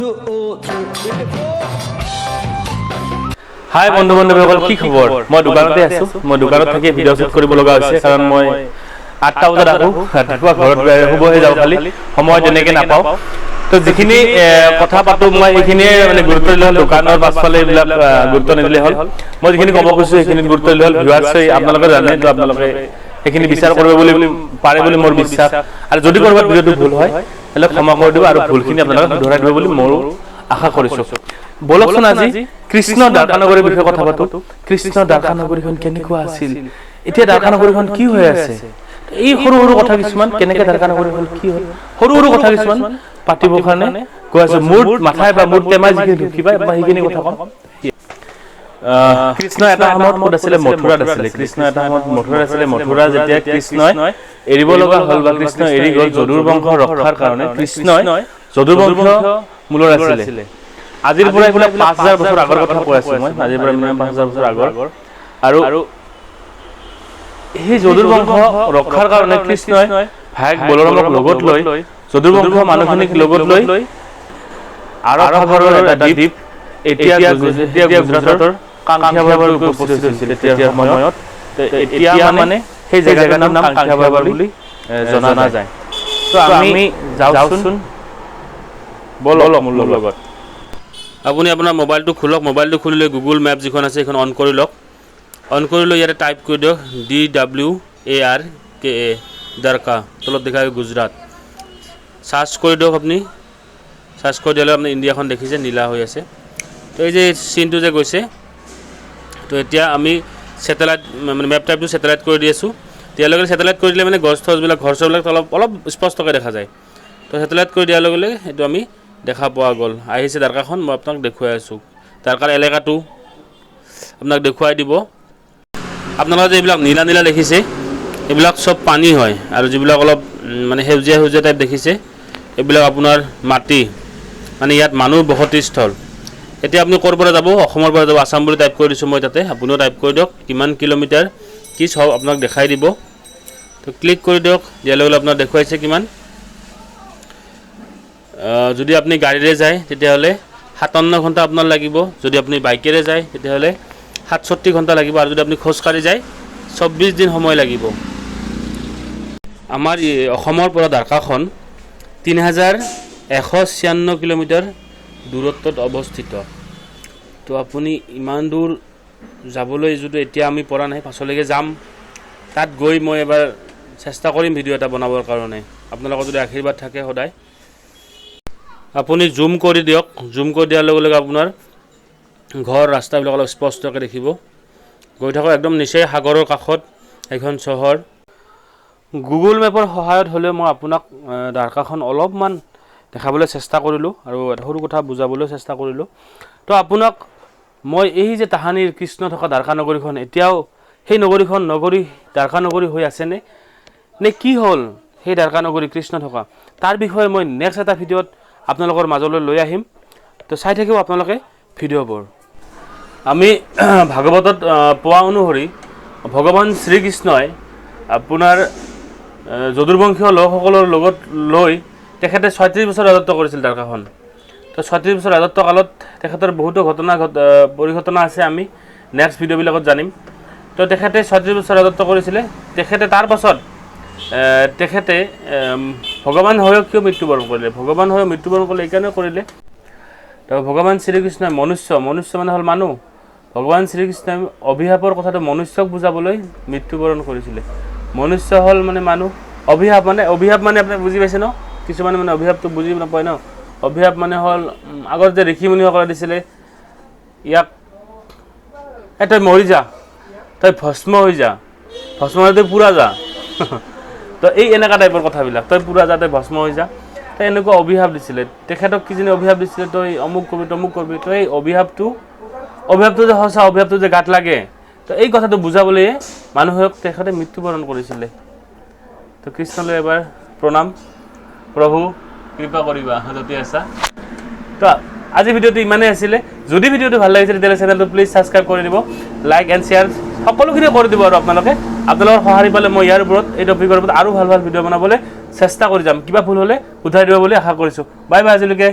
Two, three, four. হাই বন্ধু বান্ধৱীসকল, কি খবৰ? মই দোকানতে আছোঁ। মই দোকানত থাকি ভিডিঅ' শ্বুট কৰিব লগা হৈছে, কাৰণ মই 8টা বজাত আহোঁ ৰাতিপুৱা, ঘৰত শুবহে যাওঁ, খালি সময় তেনেকৈ নাপাওঁ। তো যিখিনি কথা পাতোঁ মই, সেইখিনিয়ে মানে গুৰুত্ব দিলে হ'ল। দোকানৰ পাছফালে এইবিলাক গুৰুত্ব নিদিলে হ'ল। মই যিখিনি ক'ব খুজিছোঁ, সেইখিনিত গুৰুত্ব দিলে হ'ল। ভিউৱাৰ্ছে আপোনালোকে জানে, তো আপোনালোকে সেইখিনি বিচাৰ কৰিব বুলি পাৰে বুলি মোৰ বিশ্বাস। আৰু যদি ক'ৰবাত ভিডিঅ'টো ভুল হয়, তেতিয়াহ'লে ক্ষমা কৰি দিব আৰু ভুলখিনি আপোনালোকে শুধৰাই দিব বুলি মোৰো আশা কৰিছোঁ। ব'লকচোন, আজি কৃষ্ণ দ্বাৰকা নগৰীৰ বিষয়ে কথা পাতো। কৃষ্ণ দ্বাৰকা নগৰীখন কেনেকুৱা আছিল, এতিয়া দ্বাৰকা নগৰীখন কি হৈ আছে, এই সৰু সৰু কথা কিছুমান, কেনেকে দ্বাৰকা নগৰী হ'ল, কি হ'ল, সৰু সৰু কথা কিছুমান পাতিবৰ কাৰণে গৈ আছো। মোৰ মাথাই বা মোৰ টেমাই যিখিনি ঢুকি পায়, মই সেইখিনি কথা ক'ম। কৃষ্ণ এটা সময়ত ক'ত আছিলে? মথুৰাত আছিলে। কৃষ্ণ এটা সময়ত মথুৰাত আছিলে। মথুৰা যেতিয়া কৃষ্ণই এৰিব লগা হ'ল বা কৃষ্ণ এৰি গ'ল যদুৰ বংশ ৰক্ষাৰ কাৰণে, কৃষ্ণই যদুৰ বংশ মূলৰ আছিলে। আজিৰ পৰা এইবিলাক 5000 বছৰ আগৰ কথা কৈ আছো মই। আজিৰ পৰা মিনিমাম 5000 বছৰ আগৰ। আৰু সেই যদুৰ বংশ ৰক্ষাৰ কাৰণে কৃষ্ণই ভায়েক বলৰামক লগত লৈ, যদুৰ বংশ মানুহখিনিক লগত লৈ আৰৱ সাগৰৰ এটা দ্বীপ, এতিয়া গুজৰাটৰ কাংখিয়াবাৰ উপস্থিত হৈছিল তেতিয়াৰ সময়ত। তো এতিয়া মানে সেই জেগাটোৰ নাম কাংখিয়াবাৰ বুলি জনা যায়। তো আমি যাওঁচোন, ব'লক মোৰ লগত। আপুনি আপোনাৰ মোবাইলটো খোলক। মোবাইলটো খুলি লৈ গুগল মেপ যিখন আছে, সেইখন অন কৰি লওক। অন কৰি লৈ ইয়াতে টাইপ কৰি দিয়ক DWARKA, Dwarka. তলত দেখা গুজৰাট। চাৰ্চ কৰি দিয়ক। আপুনি চাৰ্চ কৰি দিয়াৰ লগে আপুনি ইণ্ডিয়াখন দেখিছে, নীলা হৈ আছে। তো এই যে চিনটো যে গৈছে, তো এতিয়া আমি ছেটেলাইট মানে মেপ টাইপটো ছেটেলাইট কৰি দি আছোঁ। দিয়াৰ লগে লগে, ছেটেলাইট কৰি দিলে মানে গছ থছবিলাক, ঘৰ চৰবিলাক অলপ অলপ স্পষ্টকৈ দেখা যায়। তো ছেটেলাইট কৰি দিয়াৰ লগে লগে সেইটো আমি দেখা পোৱা গ'ল। আহিছে দ্বাৰকাখন, মই আপোনাক দেখুৱাই আছোঁ। দ্বাৰকাৰ এলেকাটো আপোনাক দেখুৱাই দিব। আপোনালোকে যে এইবিলাক নীলা নীলা দেখিছে, এইবিলাক চব পানী হয়। আৰু যিবিলাক অলপ মানে সেউজীয়া সেউজীয়া টাইপ দেখিছে, এইবিলাক আপোনাৰ মাটি, মানে ইয়াত মানুহ বসতিস্থল। এতিয়া আপুনি ক'ৰ পৰা যাব? অসমৰ পৰা যাব। আছাম বুলি টাইপ কৰি দিছোঁ মই তাতে। আপুনিও টাইপ কৰি দিয়ক। কিমান কিলোমিটাৰ কি চব আপোনাক দেখাই দিব। তো ক্লিক কৰি দিয়ক। দিয়াৰ লগে লগে আপোনাক দেখুৱাইছে কিমান। যদি আপুনি গাড়ীৰে যায়, তেতিয়াহ'লে 57 ঘণ্টা আপোনাৰ লাগিব। যদি আপুনি বাইকেৰে যায়, তেতিয়াহ'লে 67 ঘণ্টা লাগিব। আৰু যদি আপুনি খোজকাঢ়ি যায়, 24 দিন সময় লাগিব। আমাৰ এই অসমৰ পৰা দ্বাৰকাখন 3196 কিলোমিটাৰ দূৰত্বত অৱস্থিত। তো আপুনি ইমান দূৰ যাবলৈ যদি এতিয়া আমি পৰা নাই, পাছলৈকে যাম। তাত গৈ মই এবাৰ চেষ্টা কৰিম ভিডিঅ' এটা বনাবৰ কাৰণে, আপোনালোকৰ যদি আশীৰ্বাদ থাকে সদায়। আপুনি জুম কৰি দিয়ক। জুম কৰি দিয়াৰ লগে লগে আপোনাৰ ঘৰ, ৰাস্তাবিলাক অলপ স্পষ্টকৈ দেখিব। গৈ থাকক। একদম নিচেই সাগৰৰ কাষত সেইখন চহৰ। গুগল মেপৰ সহায়ত হ'লেও মই আপোনাক দ্বাৰকাখন অলপমান দেখাবলৈ চেষ্টা কৰিলোঁ আৰু এটা সৰু কথা বুজাবলৈ চেষ্টা কৰিলোঁ। তো আপোনাক মই এই যে তাহানিৰ কৃষ্ণ থকা দ্বাৰকা নগৰীখন, এতিয়াও সেই নগৰীখন নগৰী দ্বাৰকা নগৰী হৈ আছেনে নে কি হ'ল সেই দ্বাৰকা নগৰী কৃষ্ণ থকা, তাৰ বিষয়ে মই নেক্সট এটা ভিডিঅ'ত আপোনালোকৰ মাজলৈ লৈ আহিম। তো চাই থাকিব আপোনালোকে ভিডিঅ'বোৰ। আমি ভাগৱতত পোৱা অনুসৰি ভগৱান শ্ৰীকৃষ্ণই আপোনাৰ যদুবংশীয় লোকসকলৰ লগত লৈ তেখেতে 36 বছৰ ৰাজত্ব কৰিছিল দ্বাৰকাখন। তো 36 বছৰ ৰাজত্ব কালত তেখেতৰ বহুতো ঘটনা পৰিঘটনা আছে, আমি নেক্সট ভিডিঅ'বিলাকত জানিম। তো তেখেতে 36 বছৰ ৰাজত্ব কৰিছিলে। তেখেতে তাৰ পাছত তেখেতে ভগৱান হৈও কিয় মৃত্যুবৰণ কৰিলে? ভগৱান হৈ মৃত্যুবৰণ কৰিলে এইকাৰণে কৰিলে, তো ভগৱান শ্ৰীকৃষ্ণই মনুষ্য, মনুষ্য মানে হ'ল মানুহ, ভগৱান শ্ৰীকৃষ্ণই অভিশাপৰ কথাটো মনুষ্যক বুজাবলৈ মৃত্যুবৰণ কৰিছিলে। মনুষ্য হ'ল মানে মানুহ। অভিশাপ মানে আপুনি বুজি পাইছে ন? কিছুমানে মানে অভিশাপটো বুজি নাপায় ন? অভিশাপ মানে হ'ল আগত যে ঋষি মুনিসকলে দিছিলে ইয়াক, এই তই মৰি যা, তই ভস্ম হৈ যা, ভস্ম হৈ তই পুৰা যা। তো এই এনেকুৱা টাইপৰ কথাবিলাক, তই পুৰা যা, তই ভস্ম হৈ যা। তই এনেকুৱা অভিশাপ দিছিলে তেখেতক। কিজানি অভিশাপ দিছিলে, তই অমুক কৰিবি, তমুক কৰিবি। তই এই অভিশাপটো যে সঁচা, অভিশাপটো যে গাত লাগে, তো এই কথাটো বুজাবলৈয়ে মানুহক তেখেতে মৃত্যুবৰণ কৰিছিলে। তো কৃষ্ণলৈ এবাৰ প্ৰণাম। প্ৰভু, কৃপা কৰিবা য'তে আছা। তো আজি ভিডিঅ'টো ইমানেই আছিলে। যদি ভিডিঅ'টো ভাল লাগিছে, তেতিয়াহ'লে চেনেলটো প্লিজ ছাবস্ক্ৰাইব কৰি দিব, লাইক এণ্ড শ্বেয়াৰ সকলোখিনি কৰি দিব। আৰু আপোনালোকৰ সঁহাৰি পালে মই ইয়াৰ ওপৰত, এই টপিকৰ ওপৰত আৰু ভাল ভাল ভিডিঅ' বনাবলৈ চেষ্টা কৰি যাম। কিবা ভুল হ'লে শুধৰাই দিব বুলি আশা কৰিছোঁ। বাই বাই আজিলৈকে।